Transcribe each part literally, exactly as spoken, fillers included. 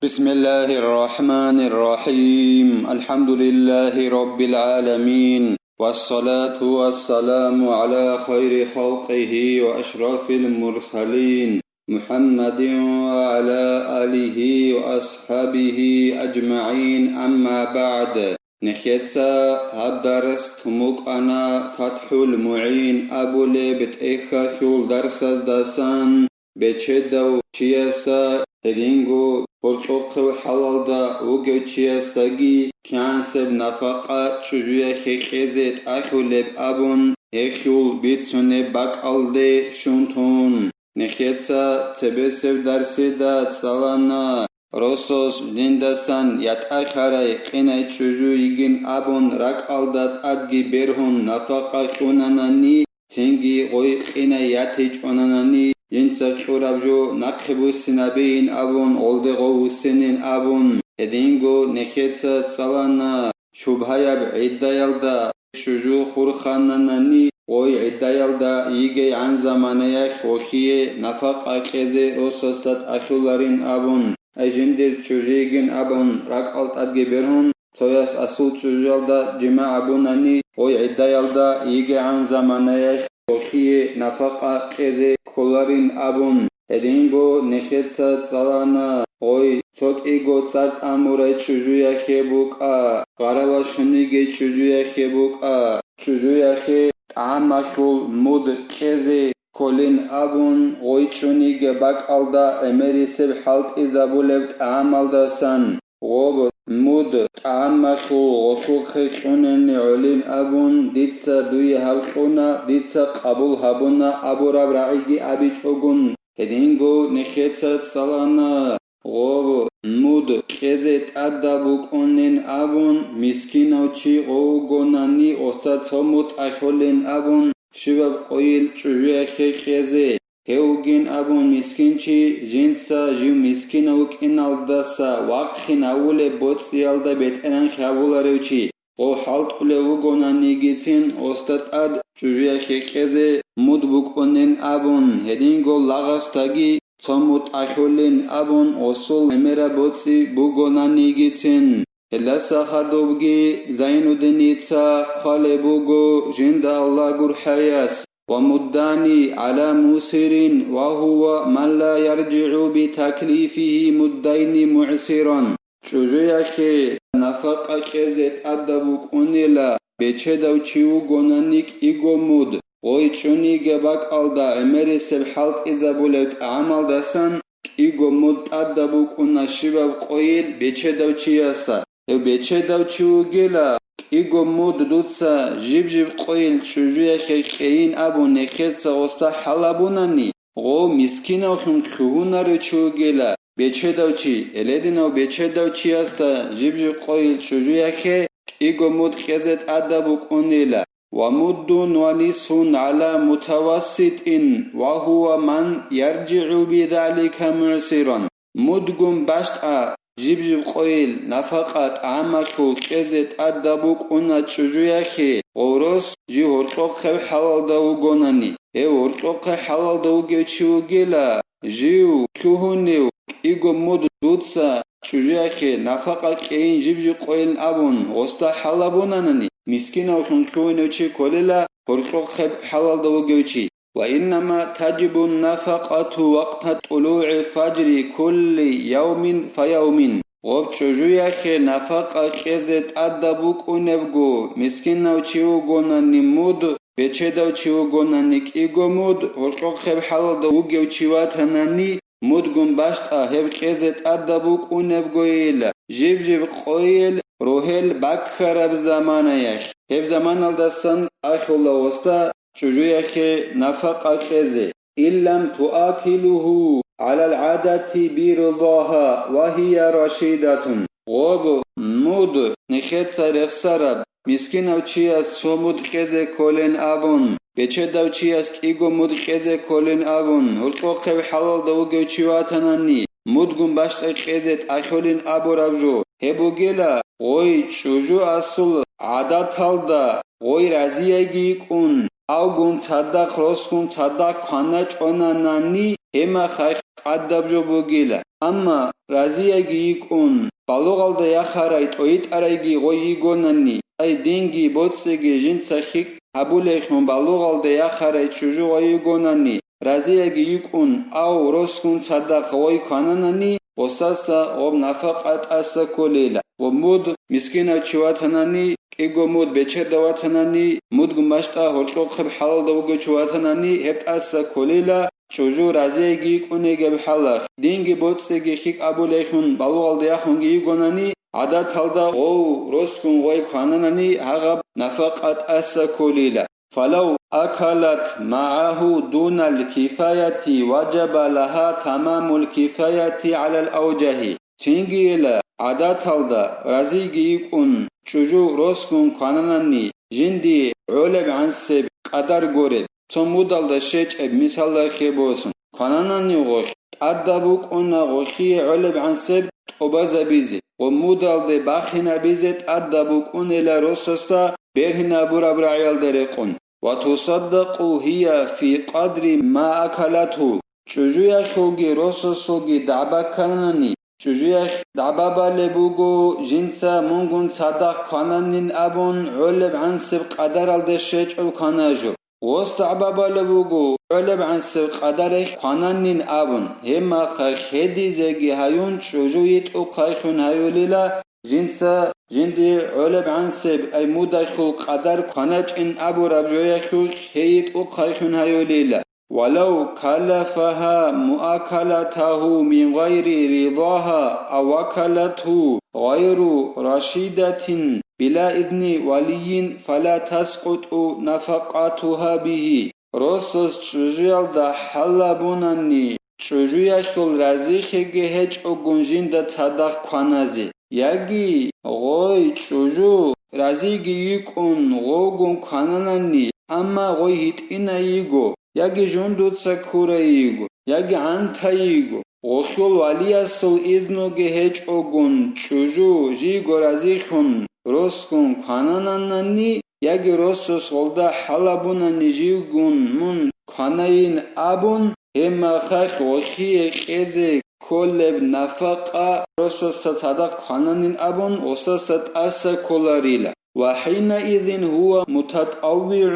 بسم الله الرحمن الرحيم. الحمد لله رب العالمين. والصلاة والسلام على خير خلقه وأشرف المرسلين محمد وعلى آله وأصحابه أجمعين. أما بعد. Нехеца гьаб дарс тумукъана ФатхӀул МугӀин абулеб тӀехьалъул дарсаздасан. Бечедав чияса гьединго гьоркьохъев хӀалалда вугев чиясдаги кигӀансеб нафакъа чӀужуялъе кьезе тӀахьулеб абун, гьелъул бицунеб бакӀалде щун тун. Нехеца цебесеб дарсида цӀалана, росас диндасан ятӀахьарай къинай чӀужу йигин абун ракӀалда тӀадги бергьун нафакъа кьунанани, цинги гъой къинай ятичӀонанани, жинца кьураб жо нахъе буссинабейин абун, гъолде гъов вуссинин абун, гьединго нехеца цӀалана, шубгьаяб гӀиддаялда чӀужу хурхананани, гъой гӀиддаялда йигейгӀан заманаялъ гъолъие нафакъа кьезе росасда тӀахьуларин абун, ай жиндир чӀужу йигин абун ракӀал тӀадги бергьун, цояс асул чӀужуялда жимагӀ гьабунани, гъой гӀиддаялда йигегӀан заманаялъ гъолъие нафакъа кьезе кколарин абун, гьединго нехеца цӀалана, гъой цо кӀиго цӀар тӀамурай чӀужуялъе букӀа, гъаралашунигей чӀужуялъе букӀа, чӀужуялъе тӀагӀамалъул муд кьезе кколин абун, гъой чӀуниги бакӀалда гӀемерисеб хӀалтӀизабулеб тӀагӀамалдасан. Гъоб муд тӀагӀамалъул гъолъухъе кьунени гӀолин абун, дица дуе гьаб кьуна, дица къабул гьабуна абураб рагӀиги абичӀогун, гьединго нехеца цӀалана, гъоб муд кьезе тӀадаб букӀунин абун, мискинав чи гъов вугонани, оста цо муд тӀахьолин абун, щибаб къойил чӀужуялъе кьезе. Гьев вугин абун мискинчи, жинца жив мискинав вукӀиналдаса вахъинавулеб боцӀиялда бетӀеран хьабуларев чи, гъов хӀалтӀулев вугонанигицин, оста тӀад чӀужуялъе кьезе муд букӀунин абун, гьединго лагъасдаги цо муд тӀахьулин абун, осул гӀемераб боцӀи бугонанигицин. Гьелдаса хадубги Зайнуддиница хъвалеб буго жинда Аллагь гурхӀаяс: «Ва муддани гӀала мусирин ва гьува ман ла яржигӀу би таклифихи муддайни мугӀсиран». ЧӀужуялъе нафакъа кьезе тӀадаб букӀунила бечедав чи вугонани кӀиго муд, гъой чӀуниги бакӀалда гӀемерисеб хӀалтӀизабулеб тӀагӀамалдасан кӀиго муд тӀадаб букӀуна щибаб къойил бечедав чияса. Гьев бечедав чи вугила, кӀиго муд дуца жиб-жиб къойил чӀужуялъе кьейин абун нехеца оста хӀалабунани, гъов мискинавлъун лъугьунарев чи вугила, бечедав чи, гьелединав бечедав чиясда жиб-жиб къойил чӀужуялъе кӀиго муд кьезе тӀадаб букӀунила. Ва муддун ва нисфун гӀала мутавасситин ва гьува ман яржигӀу бидалика мугӀсиран. Мудгун бащтӀа жиб-жиб къойил нафакъа тӀагӀамалъул кьезе тӀадаб букӀуна чӀужуялъе, гъорос жив гьоркьохъеб хӀалалда вугонани. Гьев гьоркьохъеб хӀалалда вугев чи вугила, жив лъугьунев кӀиго муд дуца чӀужуялъе нафакъа кьейин жиб-жиб къойилин абун, гъосда хӀалабунанани, мискинавлъун лъугьунев чи кколила гьоркьохъеб хӀалалда вугев чи. Ва иннама таджибун нафакъату вакъта тӀулугӀи фаджри кулли явмин фа явмин. Гъоб чӀужуялъе нафакъа кьезе тӀадаб букӀунебго, мискинав чи вугонани муд, бечедав чи вугонани кӀиго муд, гьоркьохъеб хӀалалда вугев чи ватанани, мудгун бащтӀа гьеб кьезе тӀадаб букӀунебгойила, жиб-жиб къойил рогьел баккараб заманаялъ. Гьеб заманалдасан ахӀула гъосда чӀужуялъе нафакъа кьезе. Иллам туакилуху гӀалал гӀадати бирдагьа ва гьия рашидатун. Гъоб муд нехеца рехсараб, мискинав чияс цо муд кьезе кколин абун, бечедав чияс кӀиго муд кьезе кколин абун, гьоркьохъеб хӀалалда вугев чи ватанани, мудгун бащтӀа кьезе тӀахьолин абураб жо, гьеб бугила, гъой чӀужу асул гӀадаталда, гъой разияйги йикӀун, авгун цадахъ росгун цадахъ кваначӀонанани, гьеб мехалъ тӀадаб жо бугила. Амма разияги йикӀун, балугъалда яхарай тӀойитӀарайги гъой йигонани, ай динги боцӀиги жинца хьикӀ гьабулейхун балугъалда яхарай чӀужу гъой йигонани, разияги йикӀун, ав росгун цадахъ гъой квананани, гъосаса гъоб нафакъа тӀаса кколейила, ва муд мискинав чи ватанани, кӀиго муд бечеда ватанани, мудгун бащтӀа гьоркьохъеб хӀалалда вугев чи ватанани, гьеб тӀаса кколейила, чӀужу разияги йикӀунегеб хӀалалъ, динги боцӀиги хьикӀ абулейхун балугъалда яхунги йигонани, гӀадаталда гъов росгун гъой квананани, гьагъаб нафакъа тӀаса кколейила. فلو أكلت معه دون الكفاية وجب لها تمام الكفاية على الأوجه. Цинги ила, гӀадаталда разиги йикӀун, чӀужу росгун квананани, жинди гӀолеб гӀансеб къадар гореб, цо мудалда щечӀеб мисалда хебосун, квананани гъолъ, тӀадаб букӀуна гъолъие гӀолеб гӀансеб тӀубазабизе ва мудалде бахинабизе тӀадаб букӀунела росасда бергьинабураб рагӀиялда рекъон. وتصدق هي في قدر ما أكلته. ЧӀужуялъулги росасулги дагӀба кканани, чӀужуялъ дагӀба балеб буго, жинца мунгун цадахъ квананин абун гӀолеб гӀансеб къадаралде щечӀеб кванажо. Гъос дагӀба балеб буго, гӀолеб гӀансеб къадаралъ квананин абун, гьебмахъа хедизеги гьаюн чӀужу йитӀухъайхун гьаюлила, жинца жинди гӀолеб гӀансеб ай мудалъул къадар кваначӀин абураб жоялъулъ гьей йитӀухъайхун гьаюлила. ولو كلفها مؤاكلته من غير رضاها أو أكلته غير رشيدة بلا إذن ولي فلا تسقط نفقتها به. Росас чӀужуялда хӀалабунани, чӀужуялъул разихъеги гьечӀогун жинда цадахъ кваназе, яги гъой чӀужу разиги йикӀун гъовгун квананани, амма гъой гьитӀинай йиго, яги жундуца ккурай йиго, яги гӀантай йиго, гъолъул валиясул изнуги гьечӀогун чӀужу жийго разихъун росгун кванананани, яги росас гъолда хӀалабунани живгун мун кванайин абун, гьебмахалъ гъолъие кьезе кколеб нафакъа росасда цадахъ квананин абун, гъосаса тӀаса кколарила. وحينئذ هو متطوع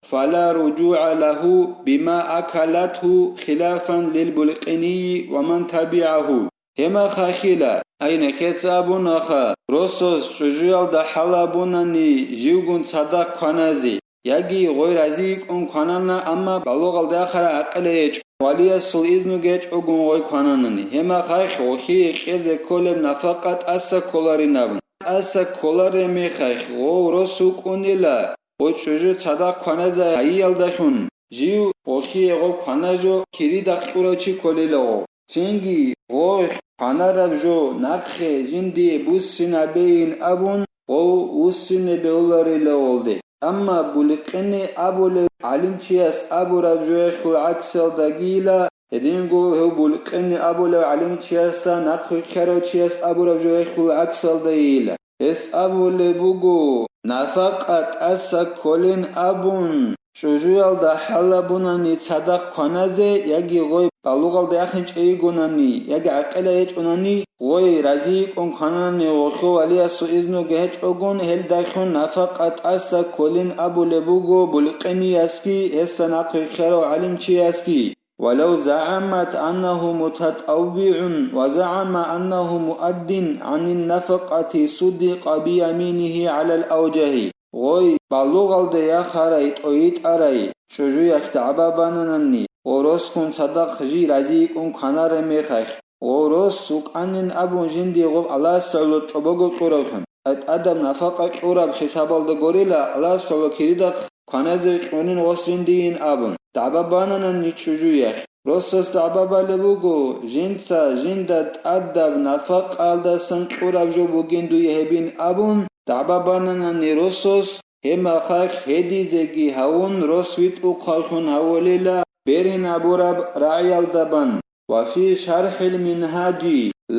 فلا رجوع له بما أكلته خلافا للبلقيني ومن تبعه. Гьебмахалъила, ай нехеца абунаха, росас чӀужуялда хӀалабунани живгун цадахъ кваназе, яги гъой разийикӀун кванана, амма балугъалда яхарай гӀакъилай гьечӀо, валиясул изнуги гьечӀогун гъой квананани, гьебмахалъ гъолъие кьезе кколеб нафакъа тӀаса кколарин абун. ТӀаса кколареб мехалъ гъов рос вукӀунила, гъой чӀужу цадахъ кваназе гьайиялдалъун, жив гъолъие гъов кванажо киридахъ кьурав чи кколила гъов. Цинги гъой кванараб жо нахъе жиндие буссинабейин абун, гъов вуссине бегьуларила гъолде. Амма Булкъини абулев гӀалимчияс абураб жоялъул гӀаксалдагийила, гьединго гьев Булкъини абулев гӀалимчиясда нахъвилълъарав чияс абураб жоялъул гӀаксалдайила. Гьес абулеб буго, нафакъа тӀаса кколин абун, чӀужуялда хӀалабунани цадахъ кваназе, яги гъой балугъалда яхинчӀей йигонани, яги гӀакъилай гьечӀонани, гъой разийикӀун квананани гъолъул валиясул изнуги гьечӀогун, гьелдалъун нафакъа тӀаса кколин абулеб буго Булкъиниясги гьесда нахъвилълъарав гӀалимчиясги. ولو زعمت أنه متطوع وزعم أنه مؤد عن النفقة صدق بيمينه على الأوجه. Гъой балугъалде яхарай тӀойитӀарай чӀужуялъ дагӀба бананани, гъоросгун цадахъ жий разийикӀун кванараб мехалъ, гъорос вукӀанин абун жиндие гъоб Аллагьасда гӀоло чӀобого кьуравлъун, тӀадаб нафакъа кьураб хӀисабалда горила, Аллагьасда гӀоло киридахъ кваназе кьунин гъос жиндийин абун, дагӀба бананани чӀужуялъ. Росас дагӀба балеб буго, жинца жинда тӀадаб нафакъалдасан кьураб жо бугин дуе гьебин абун, дагӀба бананани росас, гьебмахалъ гьедизеги гьавун рос витӀухъаллъун гьавулила бергьинабураб рагӀиялда бан. وفي شرح المنهاج: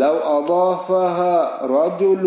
لو أضافها رجل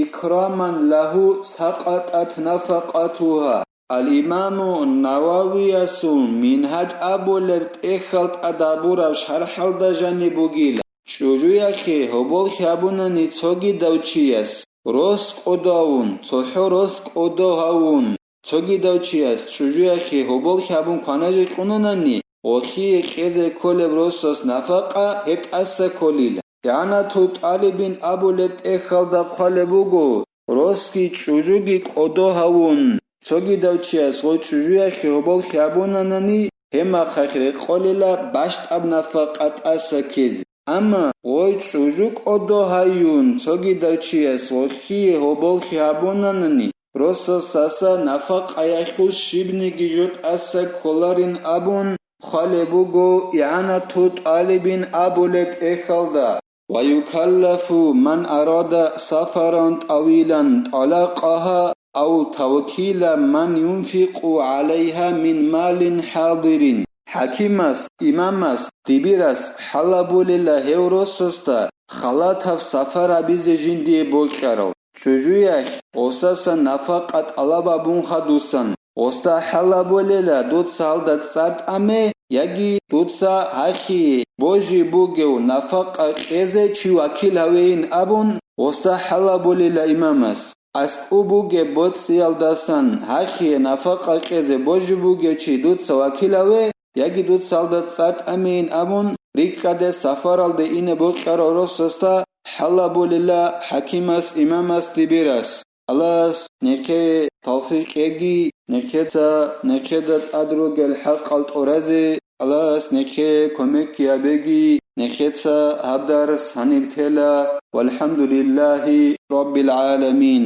إكراما له سقطت نفقتها. Ал-Имаму Нававиясул Мингьаж абулеб тӀехьал тӀадабураб шархӀалда жаниб бугила. чӀужуяхъе гьоболлъи гьабунани цогидав чияс, рос кӀодо гьавун, цохӀо рос кӀодо гьавун, цогидав чияс чӀужуяхъе гьоболлъи гьабун кваназе кьунанани, гъолъие кьезе кколеб росас нафакъа гьеб тӀаса кколила. ИгӀанату тӀалибин абулеб тӀехьалда хъвалеб буго, росги чӀужуги кӀодо гьавун, цогидав чияс гъой чӀужуяхъе гьоболлъи гьабунанани, гьеб мехалъ рекъолила бащтӀаб нафакъа тӀаса ккезе. Амма гъой чӀужу кӀодо гьаюн, цогидав чияс гъолъие гьоболлъи гьабунанани, росасдаса нафакъаялъул щибниги жо тӀаса кколарин абун хъвалеб буго ИгӀанату тӀалибин абулеб тӀехьалда. ويكلف من أراد سفرا طويلا طلقها أو توكيل من ينفق عليها من مال حاضر. ХӀакимас, имамас, дибирас хӀалабулила гьев росасда халатаб сапар гьабизе жиндие бокьарав. ЧӀужуялъ гъосасан нафакъа тӀалаб гьабун хадусан, гъосда хӀалабулила дуца гьалда цӀар тӀаме, яги дуца гьахъие божи бугев нафакъа кьезе чи вакил гьавейин абун, гъосда хӀалабулила имамас. АскӀуб бугеб боцӀиялдасан гьахъие нафакъа кьезе божи бугев чи дуца вакил гьаве, яги дуца гьалда цӀар тӀамейин абун, рикӀкӀаде сапаралде ине бокьарав росасда хӀалабулила хӀакимас, имамас, дибирас. Аллагьас нехъе тавфикъ кьеги, нехъеца нехъеда тӀад ругел хӀакъал тӀуразе, Аллагьас нехъе кумекги гьабеги, нехъеца гьаб дарс гьаниб тела. ВалхӀамдулиллагьи раббил гӀаламин.